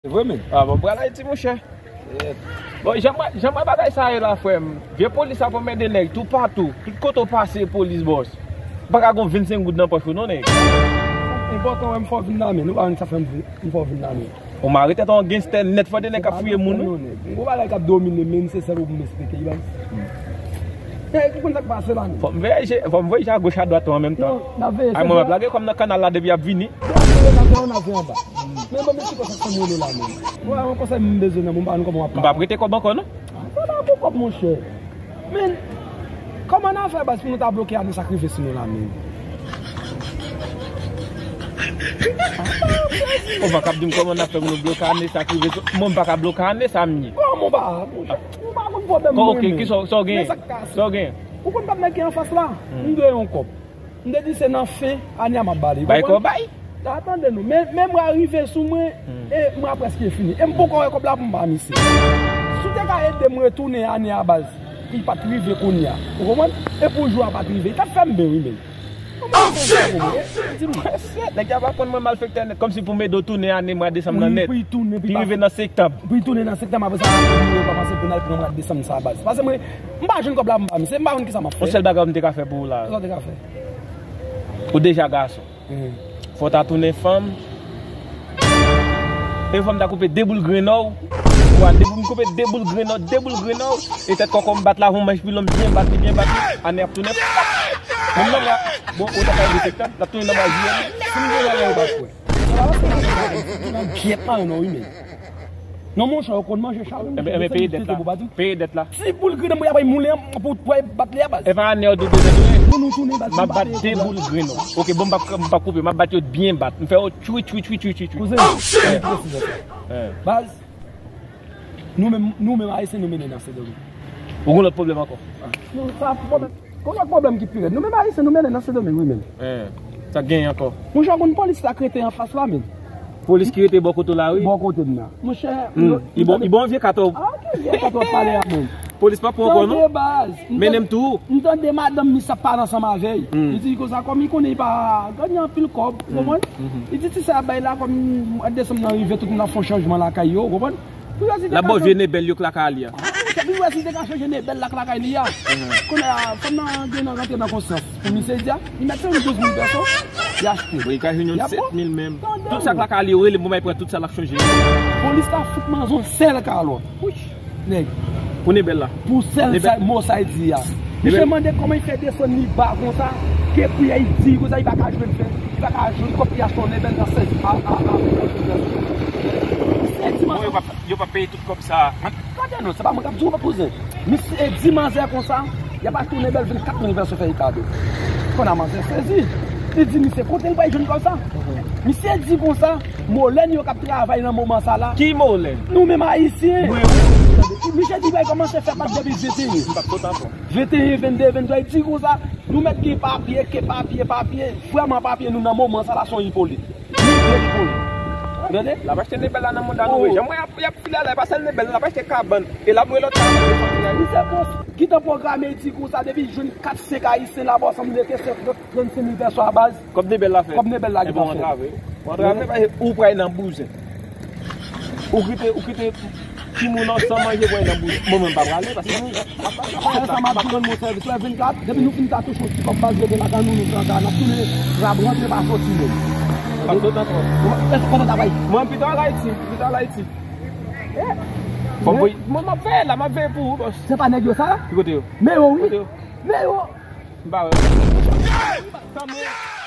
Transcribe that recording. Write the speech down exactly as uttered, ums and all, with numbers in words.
Se vre, men. Ah, bon, pral Ayiti, monchè. Bon, jan m wè, jan m wè bagay sa ye la, frè m. Vye polis ap anmède nèg toupatou. Tout kote w pase, polis, bòs. Ou pa ka gon vennsenk goud nan pòch ou, non, nèg. Enpòtan, wè, m fè w vin nan men. Nou pa konn sa fè m vin, m fè w vin nan men. Ou mare tèt an ganstè nèt, fò de nèg k ap fouye moun, wi. Gwo bagay k ap domine, men se sèl ou pou m esplike, baz. E, ou konn sa k pase la, men. Fò m veye je, fò m voye je a goch a dwat an menm tan. Ay, mwen m ap lage kòm nan kanal la depi y ap vini. N ap veye nan kanal, n ap veye anba. Men bon, men se konsa m rele la, men. Mwen, yon konsèy m bezwen nan men w, m pa konn kòman w ap pale. M p ap rete kòb ankò, non. Sa pa pou kòb, monchè. Men, kòman n a fè, baz, pou nou ta bloke ane sa k rive sou nou la, men? Ou pa kab di m kòman n ap fè pou nou bloke ane sa k rive sou, mwen m pa ka bloke ane sa, m ye. Kòman w pa, monchè? Ou pa konn pwoblèm mwen, men. Sa w gen? Sa w gen? Ou konn kòb nèg ki anfas la? M dwe yon kòb. M te di se nan fen ane a m ap ba li, ou konprann? Bay kòb, bay. Tande nou, men, men mwa rive sou mwen, e mwa prèske fini. E m poko wè kòb la pou m ba misye. Si w te ka ede m retounen ane a, baz, pou l pa t rive kounye a, ou konprann? E pou jou a pa t rive, li t ap fè m byen, wi, men. Di mwen, nèg y ap aprann mwen malfektè nèt, kòmsi pou m ede w tounen ane mwa desanm nan nèt. Pou li tounen, pou li rive nan septanm. Pou li tounen nan septanm, apre sa, pou li pa panse pou n al pran mwa desanm sa, baz. Paske mwen, m pa jwenn kòb la pou m ba misye, m pa konn kisa m ap fè. Yon sèl bagay m te ka fè pou ou la. Kisa w te ka fè? Ou deja gason. Fò w ta tounen fanm. E fanm ta koupe de boul grenn w. Ou a de boul, m koupe de boul grenn w, de boul grenn w. E tèt kòkò m bat la, yon manch pilon m byen bat li, byen bat li. Ane ap tounen. Bon, mwen la, bon, ou ta ka ede septanm, l ap tounen nan mwa jiyè. Si m gen bagay ou pa kwè. Pyèt la, non, wi, men. Non, monchè, ou konn manje chalon. Enben, enben, peye dèt la. Peye dèt la. Ti boul grenn, mwen, apre moulen an, pou, pou bat li a, baz. E pa ane yo dwe dèt, wi. Pou nou tounen, baz, m ap bat de boul grenn. Ok, bon, m p ap, m p ap koupe, m ap bat yo byen bat. M fè yo tchwi, tchwi, tchwi, tchwi, tchwi, tchwi. Baz, nou menm, nou menm Ayisyen, nou mennen nan Sendomeng. Ou gen lòt pwoblèm ankò? Non, sa pwoblèm. Gon lòt pwoblèm ki pi rèd. Nou menm Ayisyen, nou mennen nan Sendomeng, wi, menm. Sa k genyen ankò? Monchè, konn polis la k rete anfas la, menm. Polis ki rete bò kote w la, wi. Bò kote m nan. Monchè, li bon, li bon vye kat w. Ah, ki vye kat w ap pale a, menm? Polis pa pran ankò, non. Tande, baz. Mennen m tou. M tande madanm misye ap pale ansanm avè l. Li di konsa, kòm li konnen li pa genyen anpil kòb, ou konprann? Li di ti sa bay la, kòm mwa desanm nan rive, tout moun ap fè yon chanjman lakay yo, ou konprann? L ap ba w vye nebèl yo k lakay li a. Epi wè si l te ka chanje nebèl la k lakay li a. Kounye a, fanm nan gen nan rantre nan konsyans. Pou misye di a, li mèt se yon douz mil pèso, li achte. Bon, li ka jwenn yon sèt mil menm. Tout sa k lakay li yo, rele m, bon, bay pran tout sa l ap chanje. Polis la fout manzè yon sèl kalòt. Wouch, nèg. Pou nebèl la. Pou sèl sa, mo sa l di a. Misye mande kòman li fè desann li ba konsa, ke pri a li di konsa, li pa ka jwenn fè, li pa ka jwenn kòb pou l achte yon nebèl nan sèz a, a, a, Bon, yo pa, yo pa peye tout kòb sa. Tande non, se pa mwen k ap di w, kouzen. Misye di manzè konsa, y ap achte yon nebèl vennkat mil pèso fè li kado. Kounye a manzè sezi. Li di misye kote l pral jwenn kòb sa. Misye di konsa, Molèn yo k ap travay nan moman sa la. Ki Molèn? Nou menm Ayisyen. Misye di bagay kòmanse fè bat depi venteyen. M p ap kontan ankò. Venteyen, vennde, venntwa, li di konsa, nou mèt gen papye, ke papye, papye. Vrèman papye nou nan moman sa la se yon Ipolit. Li vle Ipolit. Ou tande? L ap achte nebèl la nan mond a nou. Jan mwen y ap, y ap file la, e pa sèl nebèl, l ap achte kabann. E l ap lwe lòt kabann. Misye pwos-, gentan pwograme, li di konsa, depi l jwenn kat, senk Ayisyen la, bò, sanble ke se trannsenk mil pèso a baz. Kòb nebèl la fè. Kòb nebèl la gentan fè. Ou antrave, paske ou pral nan bouzen. Ou kite, ou kite timoun an san manje, pral nan bouzen. Bon, mwen m pa prale, paske mwen ap pale ansanm ak timoun mwen sèvis la vennkat, depi nou fin ka touche yon ti kòb baz rete lakay nou, nou pran ka, n ap tounen, n ap rantre pa soti menm. M ap sot ankò. Èske kote w t ap al? Mwen pito al Ayiti, pito al Ayiti. Mwen m ap veye la, m ap veye pou ou, bòs. Se pa nèg yo sa? Ki kote yo? Men yo, wi. Kote yo? Men yo. M pa wè. Tann mwen.